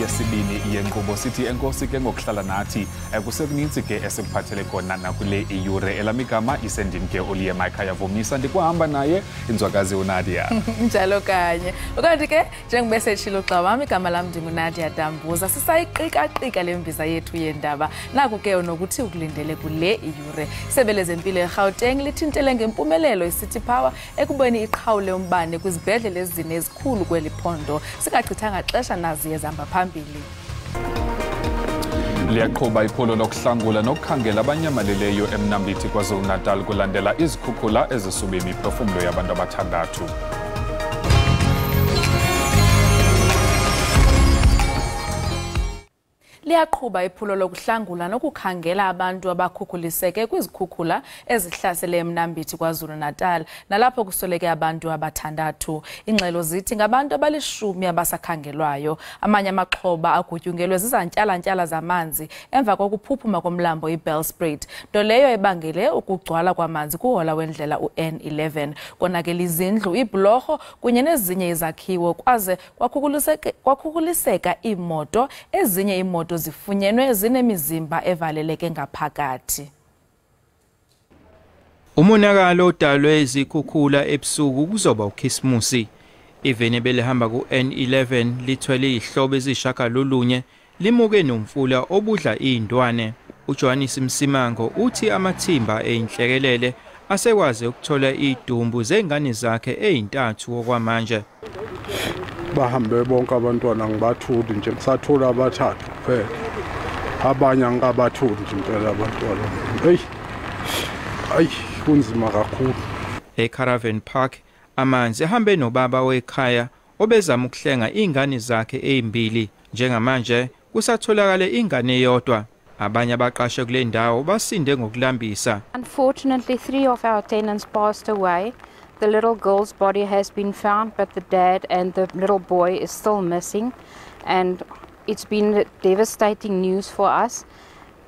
Yesibini yenkqubo sithi enkosi ke ngokuhlala nathi. Kusekuninzi ke esikuphathele kona nakule iyure. Elamigama isendim ke uliye Mayikhaya Vumisa, ndikuhamba naye inzwakazi uNadia. Njalo kanye. Ukanti ke njengoba setshilo xa wam, igama lam ndinguNadia Dambuza. Sisayiqikaqika le mbiza yethu yendaba. Naku ke unokuthi ukulindele kule iyure. Isebe lezempilo eGauteng lithintele ngempumelelo iCity Power ekubeni iqhawule umbane kwizibhedlele ezine ezikhulu kweli phondo. Singachithanga xesha naziye zihamba phambili. Liyaqhuba iphulo lokuhlangula nokukhangela abanyamaleleyo eMnambithi KwaZulu-Natal kulandela izikhukhula ezisube imiphefumlo yabantu abathandathu. Liyaqhuba iphulo lokuhlangula nokukhangela abantu abakhukhuliseke kwizikhukhula ezihlasele eMnambithi KwaZulu-Natal nalapho kusweleke abantu abathandathu. Ingxelo zithi ngabantu abalishumi abasakhangelwayo. Amanye amaxhoba agutyungelwe zizantyalantyala zamanzi emva kokuphuphuma komlambo iBelspruit, nto leyo ebangele ukugcwala kwamanzi kuhola wendlela u-N11. Konakele izindlu, iibhulorho kunye nezinye izakhiwo, kwaze kwakhukuliseka iimoto. Ezinye iimoto zifunyenwe zinemizimba evaleleke ngaphakathi. Umonakalo odalwe izikhukhula ebusuku kuzoba uKhisimusi. Iveni belihamba ku-N11 lithwele izihlobo ezishagalolunye limuke nomfula obudla iy'ntwane. UJohannes Msimango uthi amathimba eyinhlekelele asekwazi ukuthola idumbu zengane zakhe ey'ntathu okwamanje. Bahambe bonke abantwana, ngibathuli nje, ngisathola abathathu kuphela, abanye angikabatholi nje impela abantwana. Eyi ayi, kunzima kakhulu. ECaravan Park amanzi ahambe nobaba wekhaya obezama ukuhlenga iy'ngane zakhe ey'mbili. Njengamanje kusatholakale ingane eyodwa. Abanye abaqashe kule ndawo basinde ngokulambisa. Unfortunately, 3 of our tenants passed away. The little girl's body has been found, but the dad and the little boy is still missing. And it's been devastating news for us.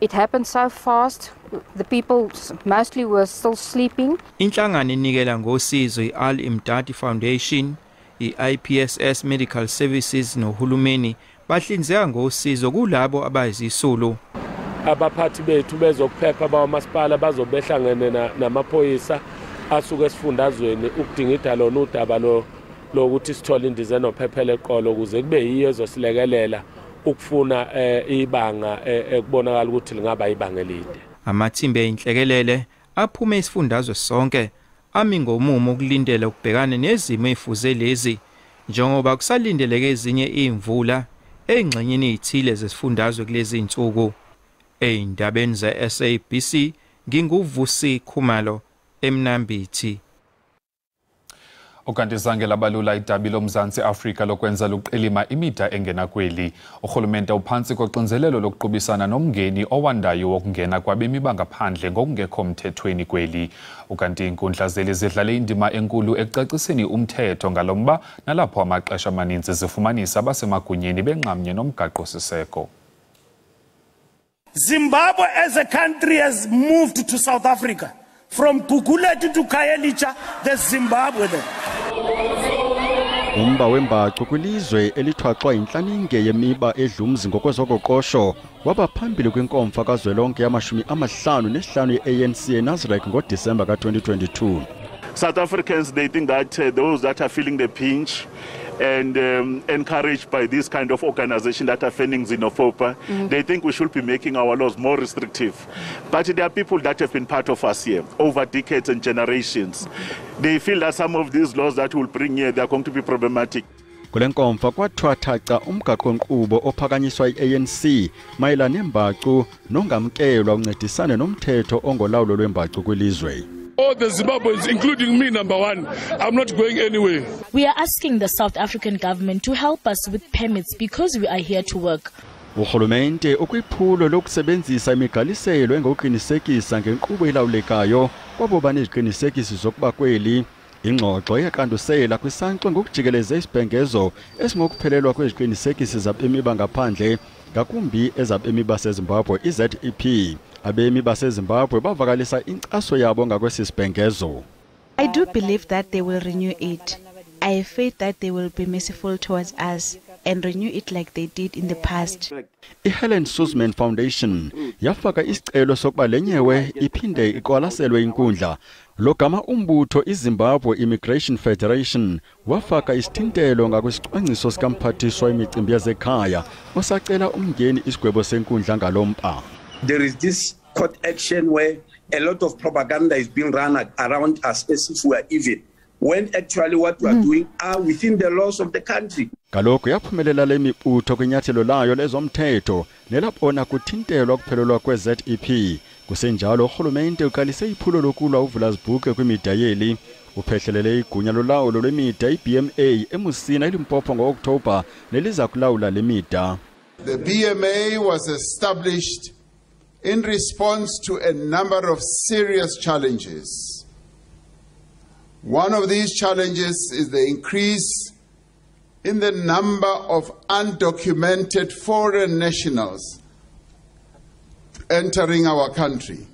It happened so fast. The people mostly were still sleeping. Inhlangano enikela ngosizo i-Al Imdadi Foundation, i-IPSS Medical Services nohulumeni bahlinzeka ngosizo kulabo abayizisulu. Abaphathi bethu bezokuphepha bawamasipala bazobehlangene namaphoyisa asuke esifundazweni ukudingida lona udaba lokuthi sithole indiza enophephela eqolo ukuze kube yiyo ezosilekelela ukufuna ibanga ekubonakala ukuthi lingaba ibanga elide. Amathimba eyinhlekelele aphume isifundazwe sonke ami ngomumo ukulindela ukubhekana nezimo ezifuze lezi, njengoba kusalindeleke ezinye imvula eyingxenyeni ezithile zesifundazwe kulezi insuku. Eyindabeni ze-SABC nginguVusi Khumalo eMnambithi. Ukanti zange labalula idabi loMzantsi Afrika lokwenza luqilima imida engena kweli. Urhulumente uphantsi koxinzelelo lokuqubisana nomngeni owandayo wokungena kwabemi bangaphandle ngokungekho mthethweni kweli. Ukanti iinkundla zeli zidlale indima enkulu ekucaciseni umthetho ngalo mba, nalapho amaxesha amaninzi zifumanisa abasemagunyeni benxamnye nomgaqo-siseko. Zimbabwe as a country has moved to South Africa. From Gugulethu to Khayelitsha, there's Zimbabwe there. Umba wembacu kwilizwe elithwaxwa yintlaninge yemiba edlumzi ngokwezoqoqosho waba phambili kwinkomfa kazwelonke yama-55 ye-ANC eNasrec ngoDisemba ka-2022. South Africans, they think that those that are feeling the pinch and encouraged by this kind of organization that are fanning xenophobia, they think we should be making our laws more restrictive. But there are people that have been part of us here over decades and generations. They feel that some of these laws that will bring here, they are going to be problematic. Kule nkomfa kwathiwa thaca umgaqo-nkqubo ophakanyiswa yi-ANC mayelana nembacu nongamkelwa uncedisane nomthetho ongolawulo lwembacu kwilizwe. All the Zimbabweans, including me, number one, I'm not going anywhere. We are asking the South African government to help us with permits because we are here to work. Urhulumente ukwiphulo lokusebenzisa imigqaliselo engokuqinisekisa ngenkqubo elawulekayo kwabo baneziqinisekiso zokuba kweli. Ingxoxo iyaqandusela kwisankxwe ngokujikeleza isibhengezo esingokuphelelwa kweziqinisekiso zabemi bangaphandle, ngakumbi ezabemi baseZimbabwe i-ZEP. Abemi baseZimbabwe bavakalisa inkcaso yabo ngakwesi sibhengezo. I do believe that they will renew it. I have faith that they will be merciful towards us. and renew it like they did in the past. IHelen Suzman Foundation yafaka isicelo sokuba lenyewe iphinde iqwalaselwe inkundla. Logama umbutho iZimbabwe Immigration Federation wafaka isithintelo ngakwisicwangciso sikamphathiswa imicimbi yasekhaya osacela umngeni isigwebo senkundla ngalompa. There is this court action where a lot of propaganda is being run around us as if we are evil, when actually what we are doing are within the laws of the country. Kaloku yaphumelela le mibutho kwinyathelo layo lezomthetho nelabona kuthintelwa ukuphelelwa kwe-ZEP. Kusenjalo urhulumente uqalise iphulo lokulwa uvulazibhuke kwimida yeli. Uphehlelele igunya lolawulo lwemida i-BMA eMusina eLimpopo ngo-Oktoba neliza kulawula le mida. The BMA was established in response to a number of serious challenges. One of these challenges is the increase in the number of undocumented foreign nationals entering our country.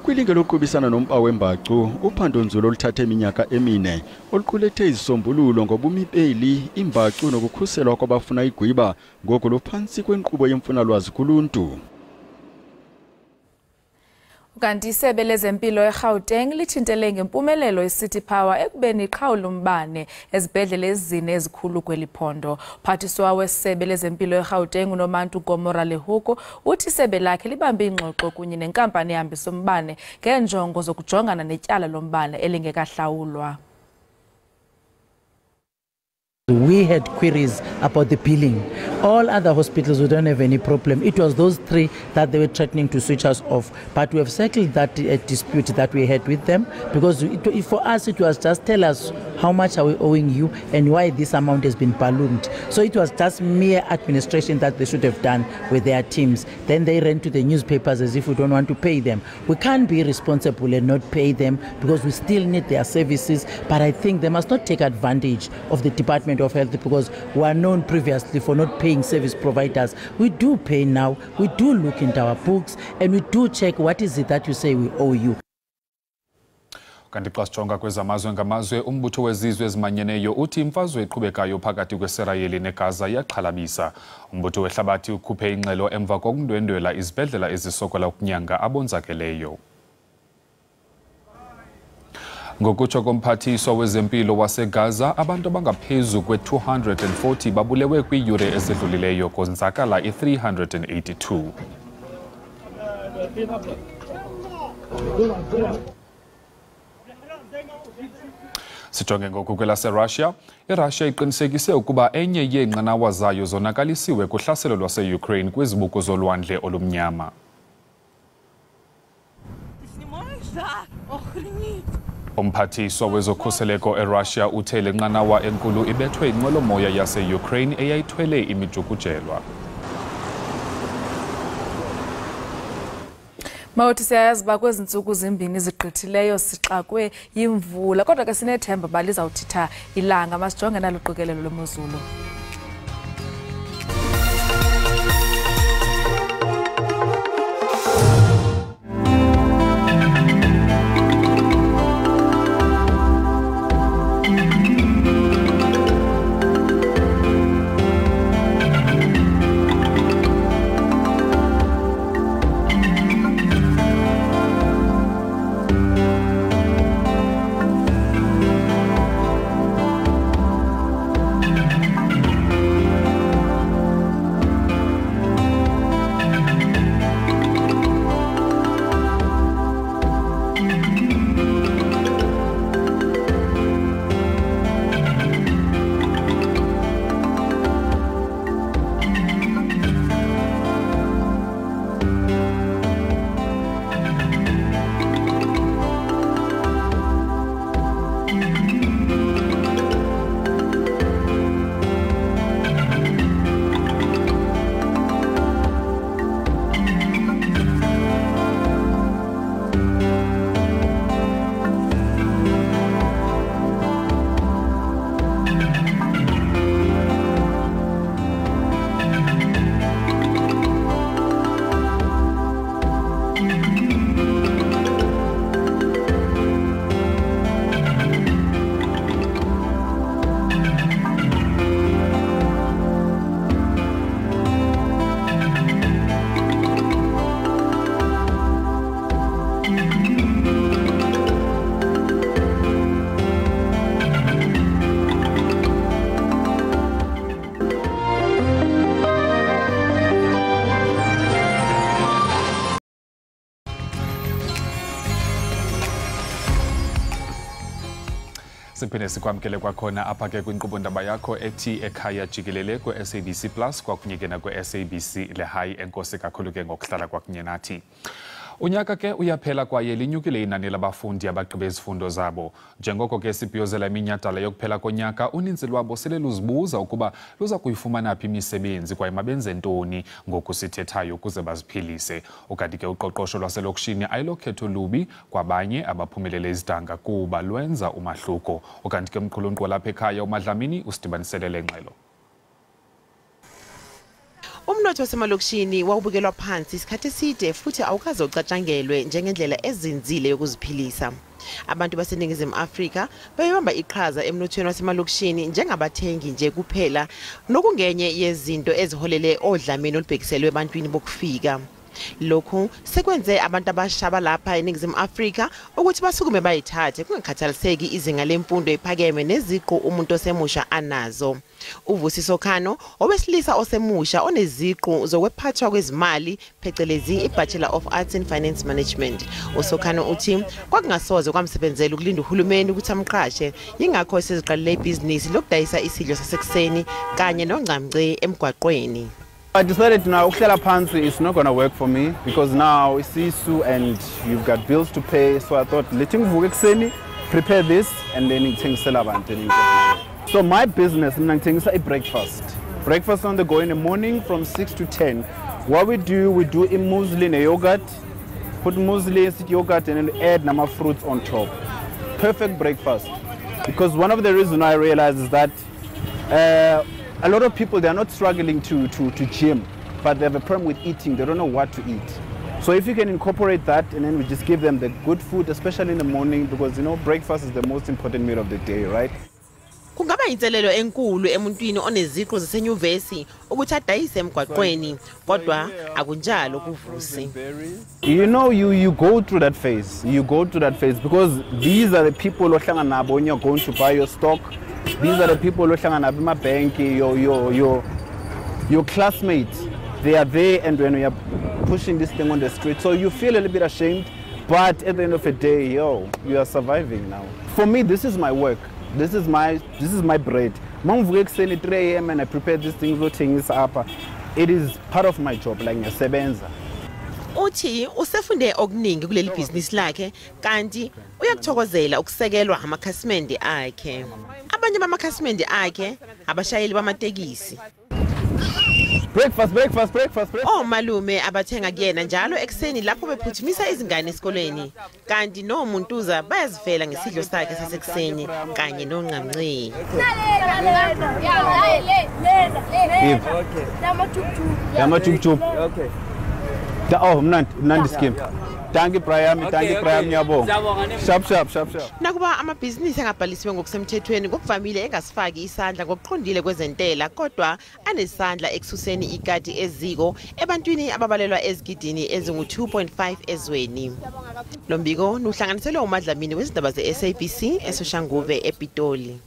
Kwilinge lokuqubisana nompa wembacu, uphandonzulu oluthathe iminyaka emine oluqulethe izisombululo ngobumi beli, imbacu nokukhuselwa kwabafuna igwiba ngoku luphantsi kwenkqubo yemfunalwazi kuluntu. Kanti isebe lezempilo eGauteng lithintele ngempumelelo iCity Power ekubeni iqhawule umbane ezibhedlele ezine ezikhulu kweli phondo. Uphathiswa wesebe lezempilo eGauteng uNomantu Gomora Lehuko uthi isebe lakhe libambe ingxoxo kunye nenkampani ehambisa umbane ngeenjongo zokujongana netyala lombane elingekahlawulwa. We had queries about the billing. All other hospitals, we don't have any problem. It was those three that they were threatening to switch us off. But we have settled that dispute that we had with them, because for us it was just tell us how much are we owing you and why this amount has been ballooned. So it was just mere administration that they should have done with their teams. Then they ran to the newspapers as if we don't want to pay them. We can't be responsible and not pay them because we still need their services. But I think they must not take advantage of the Department of Health, because we are known previously for not paying service providers. We do pay now, we do look into our books, and we do check what is it that you say we owe you. Kanti xa sijonga kwezamazwe ngamazwe, umbutho wezizwe ezimanyeneyo uthi imfazwe eqhubekayo phakathi kweSirayeli neGaza iyaxhalabisa. Umbutho wehlabathi ukhuphe ingxelo emva kokundwendwela izibhedlela ezisokola ukunyanga abonzakeleyo. Ngokutsho komphathiswa wezempilo waseGaza, abantu abangaphezu kwe-240 babulewe kwiiyure ezidlulileyo konzakala i-382. Sijonge ngoku kwelaseRussia. IRussia iqinisekise ukuba enye yeenqanawa zayo zonakalisiwe kuhlaselo lwase-Ukraine kwizibuko zolwandle olumnyama. Umphathiswa wezokhuseleko eRussia uthe le nqanawa enkulu ibethwe inqwelomoya yase-Ukraine eyayithwele imijukujelwa. Mawuthi siyayazi uba kwezi ntsuku zimbini zigqithileyo sixakwe yimvula, kodwa ke sinethemba uba lizawuthitha ilanga. Masijonge nalo qikelelo lwemozulu. Siphinde sikwamkele kwakhona apha ke kwinkqubo ndaba yakho ethi Ekhaya Jikelele kwe-SABC Plus kwakunye ke nakwe-SABC Lehae. Enkosi kakhulu ke ngokuhlala kwakunye nathi. Unyaka ke uyaphela kwaye linyukile inani labafundi abagqibe izifundo zabo. Njengoko ke sibhiyozela iminyhadala yokuphela konyaka, uninzi lwabo sele luzibuza ukuba luza kuyifumana phi imisebenzi kwaye mabenze ntoni ngoku sithethayo ukuze baziphilise. Ukanti ke uqoqosho lwaselokishini ayilokhetho lubi kwabanye abaphumelele izidanga kuba lwenza umahluko. Ukanti ke umqulunqi walapha ekhaya uMadlamini usidibanisele le ngxelo. Umnotho wasemalokishini wawubukelwa phansi isikhathi eside futhi awukaze ucatshangelwe njengendlela ezinzile yokuziphilisa. Abantu baseNingizimu Afrika babebamba iqhaza emnothweni wasemalokishini njengabathengi nje kuphela, nokungenye yezinto eziholele odlameni olubhekiselwe ebantwini bokufika. Lokhu sekwenze abantu abasha balapha eNingizimu Afrika ukuthi basukume bayithathe kungakhathaliseki izinga lemfundo ephakeme neziqu umuntu osemusha anazo. UVusi Sokhano, owesilisa osemusha oneziqu zokwephathwa kwezimali phecelezi i-Bachelor of Arts in Finance Management. USokhano uthi kwakungasoze kwamsebenzela ukulinda uhulumeni ukuthi amqashe, yingakho eseziqalele ibhizinisi lokudayisa isidlo sasekuseni kanye nongcamce emgwaqweni. I decided now ukuhlala phansi is not going to work for me because now it's isisu and you've got bills to pay. So I thought, let ngivuke ekuseni, prepare this and then ngithengisela abantu. So my business, mina ngithengisa i-breakfast. Breakfast on the go in the morning from 6 to 10. What we do a muesli and a yogurt. Put muesli, yogurt and then add nama fruits on top. Perfect breakfast. Because one of the reasons I realized is that a lot of people, they are not struggling to gym, but they have a problem with eating. They don't know what to eat. So if you can incorporate that, and then we just give them the good food, especially in the morning, because you know breakfast is the most important meal of the day, right? Kungaba inselelo enkulu emuntwini oneziqu zasenyuvesi ukuthi adayise emgwaqweni, kodwa akunjalo kuVusi. You know, you go through that phase. You go through that phase because these are the people ohlangana nabo when you're going to buy your stock. These are the people ohlangana nabo emabanki, your classmates. They are there, and when you are pushing this thing on the street, so you feel a little bit ashamed, but at the end of the day, yo, you are surviving now. For me, this is my work. This is my bread. Mangivuka ekuseni 3 a.m. and I prepare these things, zothengisa apha. It is part of my job, like ngiyasebenza. Uthi usefunde okuningi kuleli bhizinisi lakhe kanti uyakuthokozela ukusekelwa amakhasimende akhe. Abanye bamakhasimende akhe abashayeli bamatekisi. Breakfast, breakfast, breakfast, breakfast. Omalume abathenga kuyena njalo ekuseni lapho bephuthumisa izingane esikoleni, kanti nomuntuza bayazifela ngesidlo sakhe sasekuseni kanye nongqamnci. Okay. Oh, mnandi scheme. Thank you Brian, thank you Brian, ngiyabonga. Sharp sharp sharp sharp. Nakuba amabhizinisi angabhalisiwe ngokusemthethweni ngokuvamile engasifaki isandla ngokuqondile kwezentela, kodwa anesandla ekususeni ikati eziko ebantwini ababalelwa ezigidini ezingu-2.5 ezweni. Lo mbiko nuhlanganiselwe uMadlamini wezindaba ze-SABC eSoshanguve ePitoli.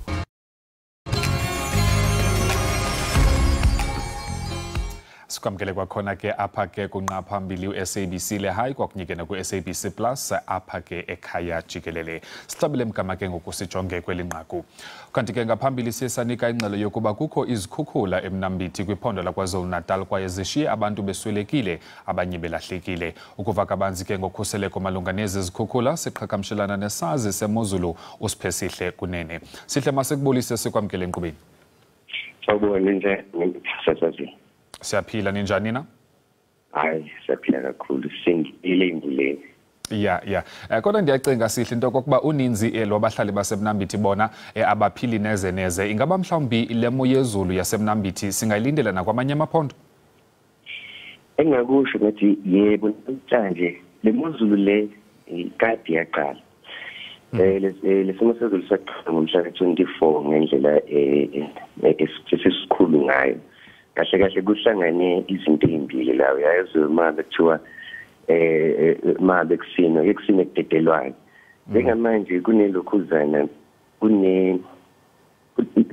Sikwamkele kwakhona ke apha ke kunqa phambili u-SABC Lehae kwakunye ke naku-SABC Plus apha ke ekhaya jikelele. Sihlabile mgama ke ngokusijonge kweli nqaku. Kanti ke ngaphambili siye sanika ingxelo yokuba kukho izikhukhula eMnambithi kwiphondo laKwaZulu-Natal kwaye zishiye abantu beswelekile abanye belahlekile. Ukuva kabanzi ke ngokhuseleko malunga nezi zikhukhula siqhagamshelana nesazi semozulu uSiphesihle Kunene. Sihle, masikubulise sikwamkele enkqubeni. Sawubona nje ngimsasazini. Siyaphila, ninjani na? Hayi, siyaphila kakhulu, singile imvuleni. Ya. Kodwa ndiyacinga Sihle into okokuba uninzi lwabahlali baseMnambithi bona abaphili neze neze. Ingaba mhlawumbi lemo yezulu yaseMnambithi singayilindela nakwamanye amaphondo? Engakusho ngathi yebo, namhlanje le mozulu le kade yaqala. Lesimo sezulu saqala ngomhla ka-24 ngendlela esikhulu ngayo. Kahle kahle kuhlangane izinto ezimbili la, uyazi uma bekuthiwa ma bekusina ekusina kudedelwana. Njengamanje kunelokhuzana kune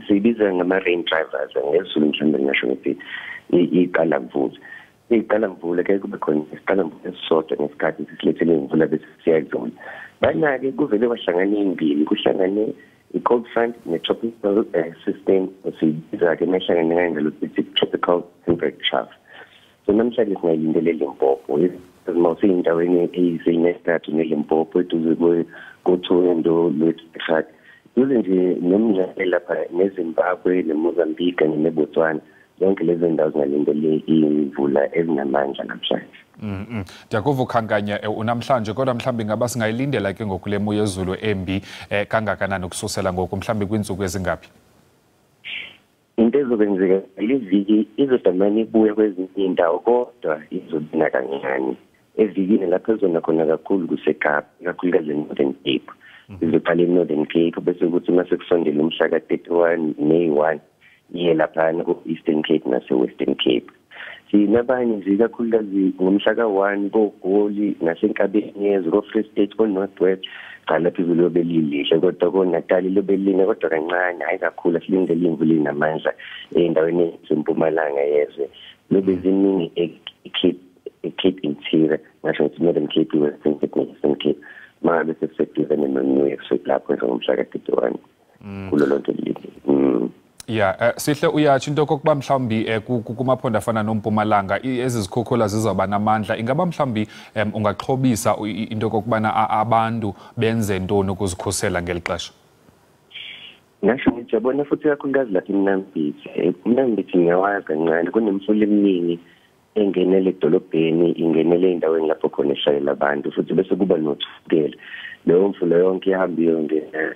sibiza ngama rain drivers ngesiZulu mhlawumbe ngisho ngithi iqala mvula. Iqala mvula ke kube khona isiqala mvula esisodwa ngesikhathi sisilethele imvula bese siyadlula. Bana ke kuvele kwahlangana imbili, kuhlangane I-cold front ne-tropical system siyibiza-ke mehlangene kanjalo sithi tropical temperate trough. So namhlanje singayilindele Limpopo, mawuseyindaweni eyisenyakatho neLimpopo, eduze koThohoyandou lweTshad, duze nje nomngcele lapha neZimbabwe, neMozambique kanye neBotswana. Zonke lezi ndawo zingalindele imvula ezinamandla namhlanje. Ndiyakuva ukhankanya unamhlanje, kodwa mhlawumbi ingaba singayilindela ke ngoku le mo yezulu embi kangakanani ukususela ngoku, mhlawumbi kwiintsuku ezingaphi? Into ezokwenzeka le viki, izodamane ibuya kwezinye iy'ndawo, kodwa izobina kancane. Evikini lapho ezona khona kakhulu kuseKapa, ikakhulukazi e-Northern Cape. Izoqala e-Northern Cape, bese kuthi uma sekusondela umhla ka-31 May 1, iye laphana ko-Eastern Cape nase-Western Cape. Sinabanye nje, ikakhulukazi ngomhla ka-1 koGoli nasenkabeni yezwe, ko-Free State, ko-North West. Cha, lapho izulu lobe lilihle, kodwa koNatali lobe lina kodwa kancane, hhayi kakhulu. Asilindele imvula enamandla ey'ndaweni ezisempumalanga yezwe. Lobe ziningi e-Cape Interior, ngasho ngithi Northern Cape, i-Western Cape ne-Eastern Cape. Uma ngabe sekuseduzane no-New Year, lapho nje ngomhla ka-31 kulo lonke leli. Ya, Sihle, uyatsho into okokuba mhlawumbi kumaphondo afana noMpumalanga ezi zikhukhula zizawuba namandla. Ingaba mhlawumbi ungaxhobisa into okokubana abantu benze ntoni ukuzikhusela ngeli xesha? Ngasho ngithi yabona, futhi ikakhulukazi lapha eMnambithi, uMnambithi ngiyawazi kancane, kunemifula eminingi engenele edolobheni, ingenele ey'ndaweni lapho khona ehlalela abantu, futhi bese kuba noThukela. Leyo mfula yonke ihamba iyongena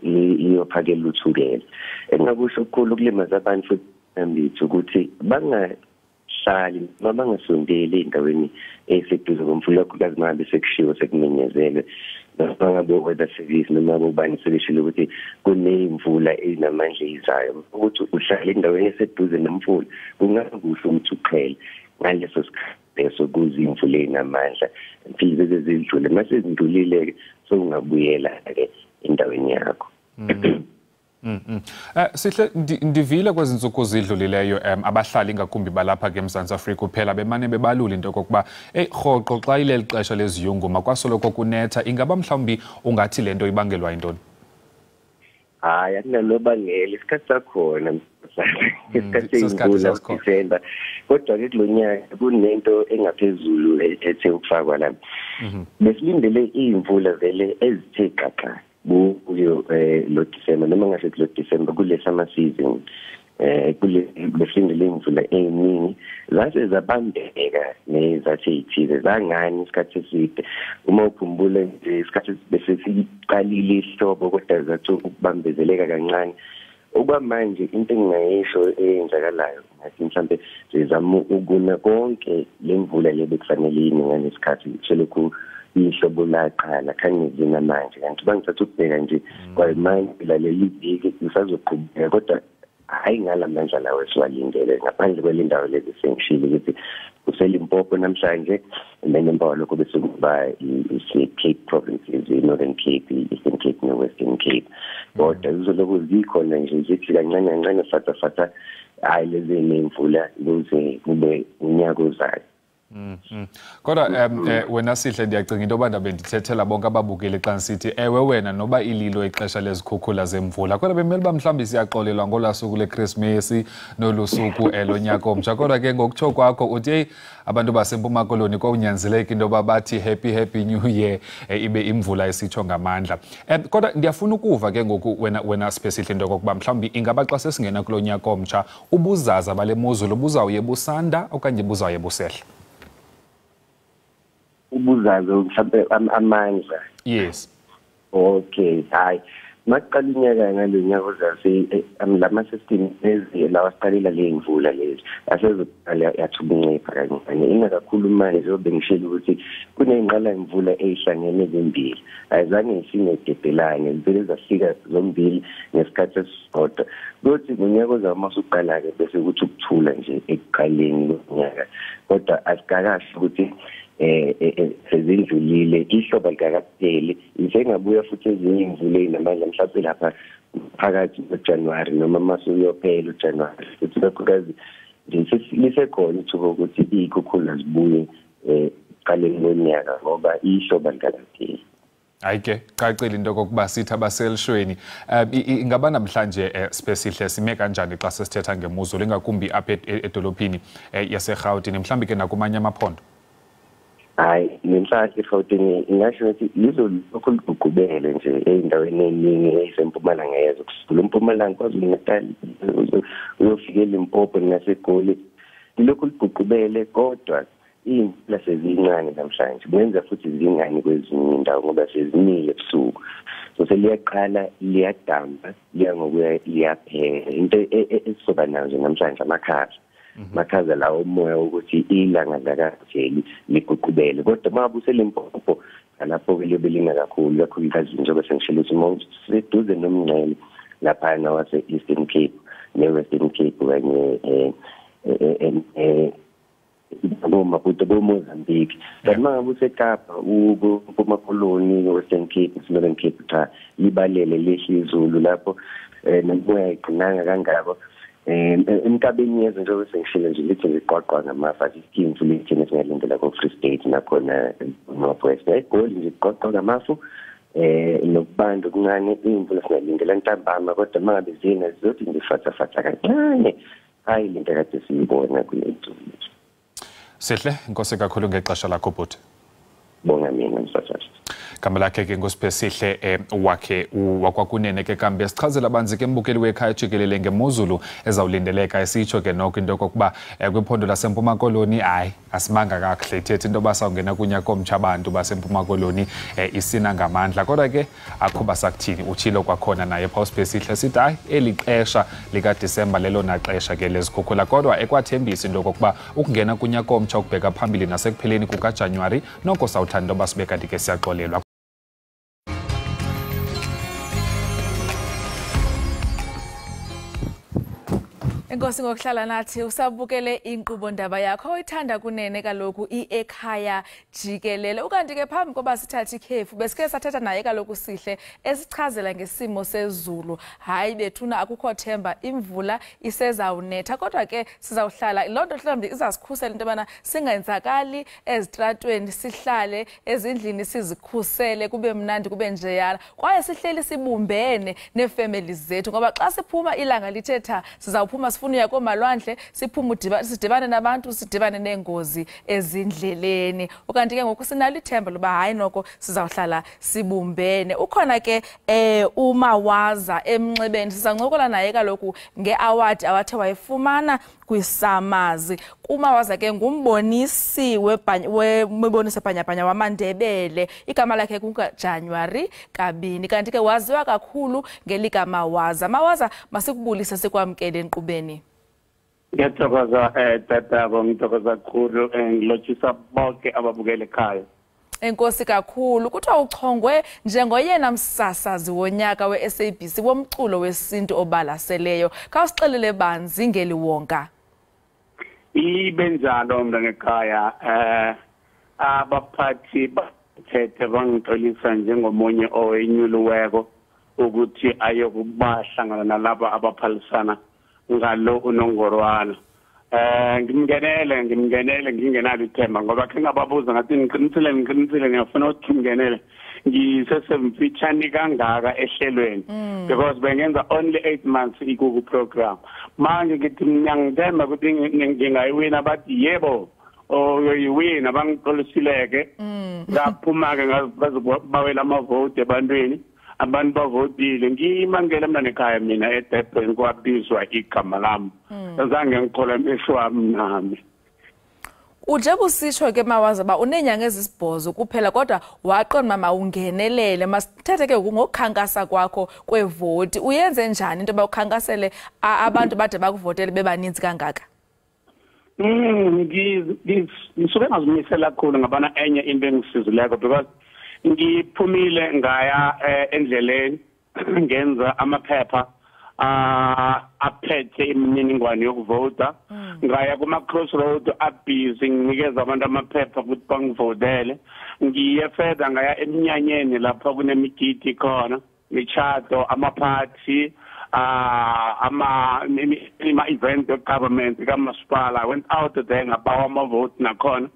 iyophakela uThukela. Engingakusho okukhulu ukulimaza abantu futhi Mnambithi ukuthi bangahlali noma bangasondeli ey'ndaweni ey'seduze komfula, ikakhulukazi uma ngabe sekushiwo, sekumenyezelwe, noma ngabe weather service noma bobani sebeshilo ukuthi kuney'mvula ezinamandla eyizayo. Ukuthi uhlale endaweni eseduze nomfula kungakuhle ukuthi uqhele ngaleso sikhathi leso kuze imvula ey'namandla until zize zidlule. Mase zidlulile-ke, sowungabuyela-ke endaweni yakho. Sihle, ndivile kwezi ntsuku zidlulileyo abahlali, ingakumbi balapha ke eMzantsi Afrika kuphela, bemane bebalula into yokokuba eyi, rhoqo xa ileli xesha leziyunguma kwasoloko kunetha. Ingaba mhlawumbi ungathi le nto ibangelwa yintoni? Hayi, akunalobangela, isikhathi sakhona, isikhathi sesikhathi seyimvula sasikhona. uDisemba. Kodwa-ke kulo nyaka kunento engaphezulu ethe ukufakwa la. Besilindele iy'mvula vele ezithe xaxa kuyo lo December, noma ngasho kulo December, kule summer season. Kule besilindele imvula eyiningi, zase zabambeka nezathi ey'thize zangani isikhathi eside. Uma ukhumbula nje, isikhathi bese siqalile ihlobo, kodwa zathi ukubambezeleka kancane. Okwamanje into engingayisho eyenzakalayo, ngathi mhlambe sizama ukuna konke le mvula le bekufanele ine ngalesikhathi selokhu ihlobo laqala, khanye zina manje. Kanti bangithatha ukubheka nje kwamanje laleli viki lisazoqhubeka, kodwa hhayi ngala mandla lawo esiwalindele, ngaphandle kwale ndawo lezi sengishilo ukuthi kuseLimpopo namhlanje, and then emva kwalokho bese kuba i-Cape Provinces, i-Northern Cape, i-Eastern Cape ne-Western Cape. Kodwa zizolokhu zikhona nje, zithi kancane kancane, fatha fatha, hhayi lezi nemvula kuze kube unyaka ozayo. Kodwa wena Sihle, ndiyacinga into yoba ndabe ndithethela bonke ababukeli xa ndisithi ewe wena, noba ililo ixesha lezikhukhula zemvula, kodwa bemele uba mhlawumbi siyaxolelwa ngolaa suku leKrismesi nolu suku lonyaka omtsha. Kodwa ke ngokutsho kwakho uthi yeyi, abantu baseMpuma Koloni kowunyanzeleka into yoba bathi happy happy new year, ibe imvula isitsho ngamandla. Kodwa ndiyafuna ukuva ke ngoku wena Siphesihle into yokokuba mhlawumbi ingaba xa sesingena kulo nyaka omtsha, ubuzaza bale mozulu buzawuye busanda okanye buzawuye busehla? Ubuzaza mhlawumbe amandla? Yes. Okay, hayi, makuqala unyaka ngalo nyaka ozayo, lama system lezi lawa siqalela le mvula lezi asezoqala yathi ukuncipha kancane, ina kakhulu manje. Njengoba ngishilo ukuthi kuney'nqala imvula ey'hlangene ezimbili, ayizange sinedebhelane, zivele zafika zombili ngesikhathi esisodwa. Kuyothi ngonyaka ozayo uma usuqala-ke, bese kuthi ukuthula nje ekuqaleni konyaka, kodwa asikakasho ukuthi sezindlulile, ihlobo likakapheli. Isengabuya futhi ezinye imvula ey'namandla mhlawumbe lapha phakathi kuJanuwari noma mase uyophela uJanuwari. Futhi kakhulukazi nje lisekhona ithuba ukuthi iy'khukhula zibuye ekuqaleni konyaka, ngoba ihlobo likakapheli. Hayi ke, cacile into yokokuba sithi abaselishweni. Ingaba namhlanje, Siphesihle, sime kanjani xa sesithetha ngemozulu, ingakumbi apha edolophini yaseRhawutini, mhlawumbi ke nakumanye amaphondo? Hayi, nenhlahla eGauteng ingasho ukuthi lizolokhu liguqubele nje ey'ndaweni ey'ningi ey'sempumalanga yezo, kusukela eMpumalanga, KwaZulu-Natal, uyofika eLimpopo naseGoli, lilokhu liguqubele, kodwa iy'mvula sezincane namhlanje, kungenzeka futhi zingani kwezinye iy'ndawo ngoba sezinile ebusuku. So seliyaqala liyadamba, liya ngokuya liyaphela. Into esizoba nayo nje namhlanje amakhaza lawo, umoya ukuthi ilanga lakaveli liguqubele, kodwa uma buseLimpopo lapho-ke liyobe lina kakhulu, kakhulukazi njengoba sengishilo ukuthi uma useduze nomngcele laphana wase-Eastern Cape ne-Western Cape kanye boMaputo, boMozambique. Kanti uma ngabe useKapa, uMpuma Koloni, Western Cape, Northern Cape, cha, libalele, lehle izulu lapho, nomoya ayiqinanga kangako. Emkabeni yezwe, njengoba sengishilo nje, lithi liqwaqwa ngamafu, imvula ithina singalindela ko-Free State nakhona North West, eGoli nje kuqwaqwa ngamafu nokubanda okuncane. Iy'mvula singalindela ntambama, kodwa uma ngabe zina zizothi nje fathafatha kancane, hhayi lento kade siyibona kule nsuku. Sihle, inkosi kakhulu ngexesha lakho bhuti. Bonga mina, msakazi. Gama lakhe ke nguSiphesihle wakhe wakwakunene ke kambe sichazela banzi ke mbukeli wekhaya jikelele ngemozulu ezawulindeleka, esitsho ke noko into yokokuba kwiphondo laseMpuma Koloni hayi asimanga kakuhle, ithethe into yoba sawungena kunyaka omtsha abantu baseMpuma Koloni isina ngamandla, kodwa ke akho basakuthini, utshilo kwakhona naye phaa uSiphesihle, sithi hayi eli xesha likaDisemba lelona xesha ke lezikhukhula, kodwa ekwathembisa into yokokuba ukungena kunyaka omtsha ukubheka phambili nasekupheleni kukaJanuwari noko sawuthanda into yoba sibe kanti ke siyaxolelwa. Enkosi ngokuhlala nathi usabukele inkqubo ndaba yakho oyithanda kunene kaloku iEkhaya Jikelele. Ukanti ke phambi koba sithathe ikhefu besike sathetha naye kaloku Sihle esichazela ngesimo sezulu. Hayi bethuna, akukho themba, imvula isezawunetha, kodwa ke sizawuhlala loo nto mhlawumbi izasikhusela into yobana singenzakali ezitratweni, sihlale ezindlini sizikhusele, kube mnandi kube njeyana, kwaye sihleli sibumbene neefemeli zethu, ngoba xa siphuma ilanga lithe tha sizawuphuma sifuna uya koomalwandle, siphume sidibane nabantu, sidibane neengozi ezindleleni. Ukanti ke ngoku sinalo ithemba loba hayi noko sizawuhlala sibumbene. Ukhona ke uMawaza emnxebeni, sizawuncokola naye kaloku ngeawadi awathe wayifumana kwisamazi. UMawaza ke ngumbonisi wemiboniso bhanyabhanya wamaNdebele, igama lakhe kunguJanuary Kabini, kanti ke waziwa kakhulu ngelikaMawaza. Mawaza, masikubulise sikwamkele enkqubeni. Ngiyathokoza tatabo, ngithokoza kakhulu, ngilotshisa bonke ababukele ekhaya. Enkosi kakhulu. Kuthiwa uchongwe njengoyena msasazi wonyaka we-SABC womculo wesintu obalaseleyo. Khawusixelele banzi ngeli wonga. Ibenjalo mntanekhaya, abaphathi bathethe bangixolisa njengomunye owenyuliweko ukuthi ayokuba hlangana nalaba abaphalisana ngalo unongorwana. Ngimngenele ngingenalo ithemba, ngoba khe ngababuza ngathi ngiqinisile ngiyafuna ukuthi ngingenele, ngisesemfitshane kangaka ehlelweni, because bengenza only 8 months ikuku program. Manje ngithi ngiyangithemba ukuthi ngingayiwina, bathi yebo oyoyiwina, bangixolisileke. Ngaphuma-ke ngazobawela amavoti ebantwini, abantu bavotile. Ngimangele mna nekhaya mina eDurban kwabizwa igama lami, azange ngikholwa amehlo wami nami. Njengoba usitsho ke Mawaza uba uneenyanga ezisibhozo kuphela, kodwa waqonda uba mawungenelele. Masithethe ke ngokukhankasa kwakho kwevoti, uyenze njani into yoba ukhankasele abantu bade bakuvotele bebaninzi kangaka? Ngisuke ngazimisela kakhulu, ngabana enye into engisizileko, because ngiphumile ngaya endleleni ngenza amaphepha aphethe imininingwane yokuvota, ngaya kuma-crossroad abhizi nginikeza abantu amaphepha ukuthi bangivotele. Ngiye further ngaya eminyanyeni lapha kunemigidi khona, imishado, amaphathi, ama-event government kamasipala. I went out there ngabawa amavoti nakhona.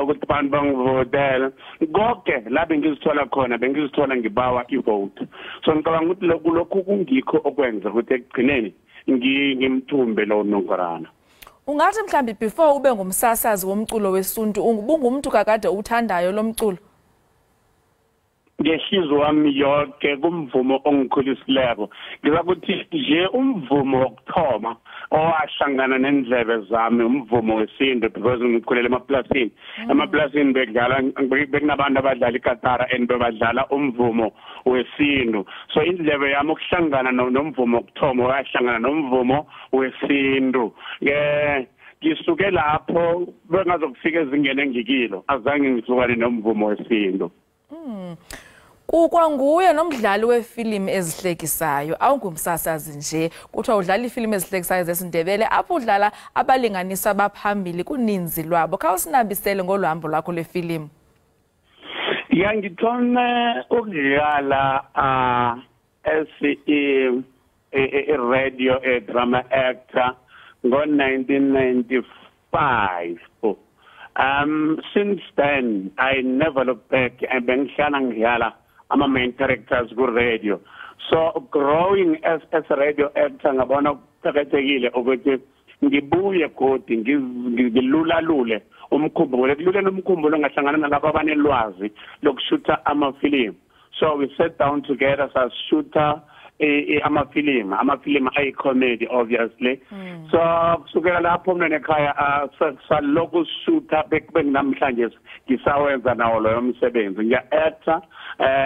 Ukuthi abantu bangivotela konke la bengizithola khona, bengizithola ngibawa ivote. So ngicabanga ukuthi lokhu kungikho okwenza ukuthi ekugcineni ngimthumbe lo nongorana. Ungathi mhlambi before ube ngumsasazi womculo wesintu, ubungumntu kakade uthandayo lomculo? Ngehliziyo wami yonke, kumvumo ongikhulisileko. Ngizakuthi nje umvumo wokuthoma owahlangana nendlebe zami umvumo wesintu, because ngikhulele emaplasini. Emaplasini bekudlala, bekunabantu abadlala ikatara and bebadlala umvumo wesintu. So indlebe yami ukuhlangana nomvumo wokuthoma wahlangana nomvumo wesintu. Ngisuke lapho bengazokufika ezingeni engikilo, azange ngihlukane nomvumo wesintu. Kukwanguye nomdlali wefilimu ezihlekisayo, awungumsasazi nje. Kuthiwa udlala iifilimu ezihlekisayo zesiNdebele, apho udlala abalinganiswa abaphambili kuninzi lwabo. Khawusinabisele ngolu hambo lwakho lwefilimu. Ya, ngithome ukudlala as i-radio drama actor ngo-1995. Since then I never looked back, and bengihlala ngidlala ama main characters ku radio. So growing as a radio actor, ngabona kuqakathekile ukuthi ngibuye godi ngilulalule umkhumbulo, ekululeni umkhumbulo ngahlangana nalabo abanelwazi lokushutha amafilimu. So we sat down together, sashutha amafilimu ayi-comedy obviously. So kusukela lapho mina nekhaya salokhu shutha bekunamhlanje ngisawenza nawo loyo msebenzi. Ngiya-actor,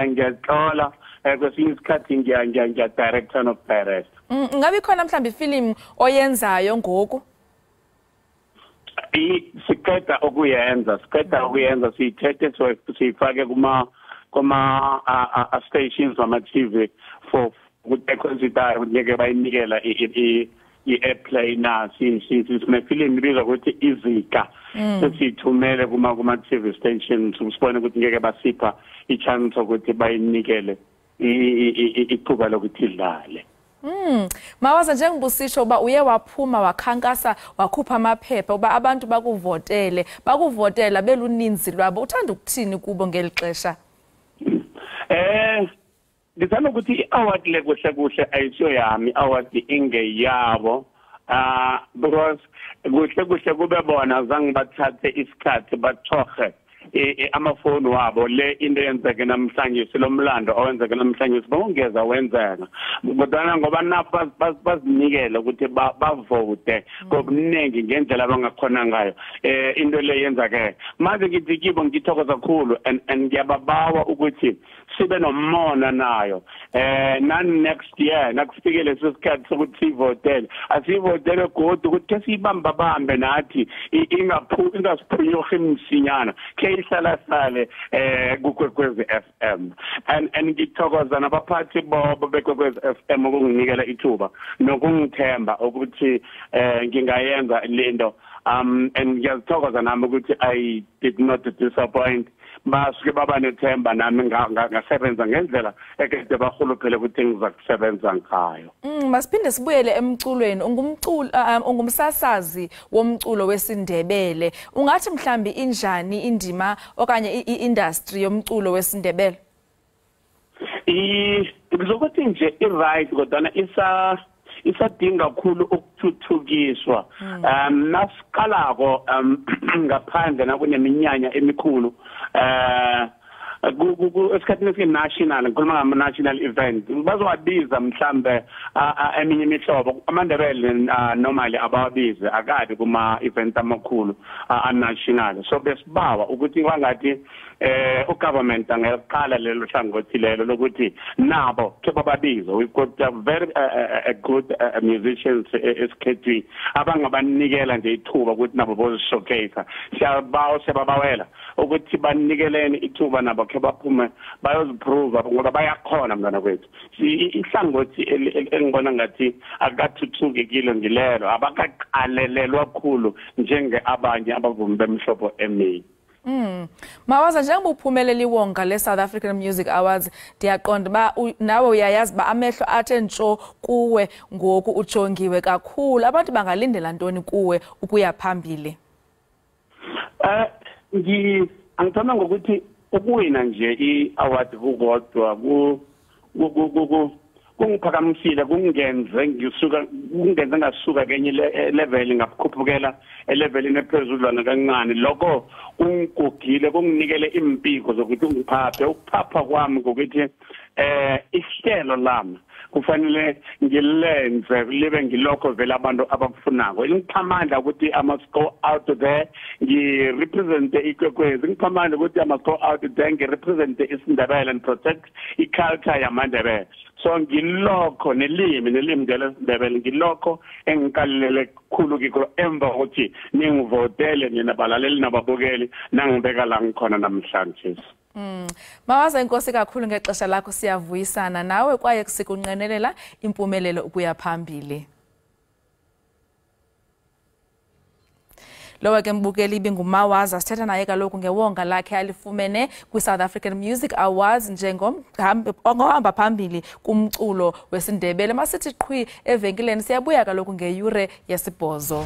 ngiyatlola, kwesinye isikhathi ngiya-director nokudirect. Ngabe ikhona mhlawumbe ifilimu oyenzayo ngoku? Siqeda ukuyenza siyithethe siyifake kuma stations ama-TV for ukuthi ngeke bayinikela i-airplay na. Sinefilimu ibizwa ukuthi Izika, sesiyithumele kuma TV stations, sibone ukuthi ngeke basipha i-chance ukuthi bayinikele ithuba lokuthi idlale. Mawaza, njengoba usisho uba uye waphuma wakhankasa wakhupha amaphepha uba abantu bakuvotele, bakuvotela beluninzi lwabo, uthanda ukuthini kubo ngeli xesha? Ngithanda ukuthi i-award le kuhle kuhle ayisiyo yami, i-award ingeyabo. Because kuhle kuhle kube bona zange bathathe isikhathi bathohe amafoni wabo. Le into eyenzeke namhlanje, silomlando owenzeke namhlanje sibongeza wenzeka, kodwa ngoba nabo bazinikele ukuthi bavote ngobuningi ngendlela abangakhona ngayo, into le yenzake. Manje ngithi kibo ngithokoza kakhulu and ngiyababawa ukuthi sibe nomona nayo nani next year nakufike leso sikhathi sokuthi sivotele, asivotele godu ukuthi ke siyibamba bambe nathi ingasiphunyuki msinyana, ke ihlala sale kuKwekwezi FM. And ngithokoza nabaphathi bobo beKwekwezi FM ukunginikela ithuba nokungithemba ukuthi ngingayenza lento. And ngiyazithokoza nami ukuthi I did not disappoint. Basuke baba nethemba nami ngasebenza ngendlela ekade bahuluphele ukuthi ngizakusebenza ngayo. Masiphinde sibuyele emculweni. Ungumculo, ungumsasazi womculo wesiNdebele. Ungathi mhlambi injani indima okanye i-industry yomculo wesiNdebele? Ngizokuthi nje i-right, kodwa isadinga kakhulu ukuthuthukiswa. Nasiqalako ngaphandle nakuneminyanya emikhulu, esikhathini esine-national, ngikhuluma ngama-national event, bazowabiza mhlambe eminye imihlobo. AmaNdebele normally abawabizi akabi kuma-event amakhulu a-national. So besibawa ukuthi kwangathi ugovernment angaqala lelo hlangothi lelo lokuthi nabo ke bababize. We've got very good musicians esikhethwini abangabanikela nje ithuba ukuthi nabo bozi-showcase. Siyabawa, siyababawela ukuthi banikeleni ithuba nabo ke baphume bayoziprove ngoba bayakhona mntwana kwethu. Ihlangothi engibona ngathi akathuthuki kilo ngilelo, abakaqalelelwa kakhulu njenge abanye abavumi bemhlobo eminye. Mawaza, njengoba uphumelele iwonga le-South African Music Awards, ndiyaqonda uba nawe uyayazi uba amehlo athe ntsho kuwe ngoku, ujongiwe kakhulu. Abantu bangalindela ntoni kuwe ukuya phambili? Angithoma ngokuthi ukuwina nje i-award kukodwa kungiphakamisile, kungenze ngisuka, kungenze ngasuka kenye level ngakhuphukela elevelini ephezudlwana kancane. Lokho kungigugile, kunginikele impiko zokuthi ngiphaphe. Ukuphapha kwami ngokuthi ihlelo lami kufanele ngilenze libe ngilokho vele abantu abakufunako. Ingipha amandla ukuthi I must go out there ngirepresente iKwekwezi, ngipha amandla ukuthi I must go out there ngirepresente isiNdebele and protect i-culture yamaNdebele. So ngilokho nelimi lesiNdebele, ngilokho engikalele kukhulu kikho emva kokuthi ningivotele nina balaleli nababukeli nangibeka la ngikhona namhlanje. Mawaza, inkosi kakhulu ngexesha lakho, siyavuyisana nawe kwaye sikunqenelela impumelelo ukuya phambili. Lowo ke mbukeli ibinguMawaza, sithetha naye kaloku ngewonga lakhe alifumene kwi-South African Music Awards njengohamba phambili kumculo wesiNdebele. Masithi qhwi evenkileni, siyabuya kaloku ngeyure yesibhozo.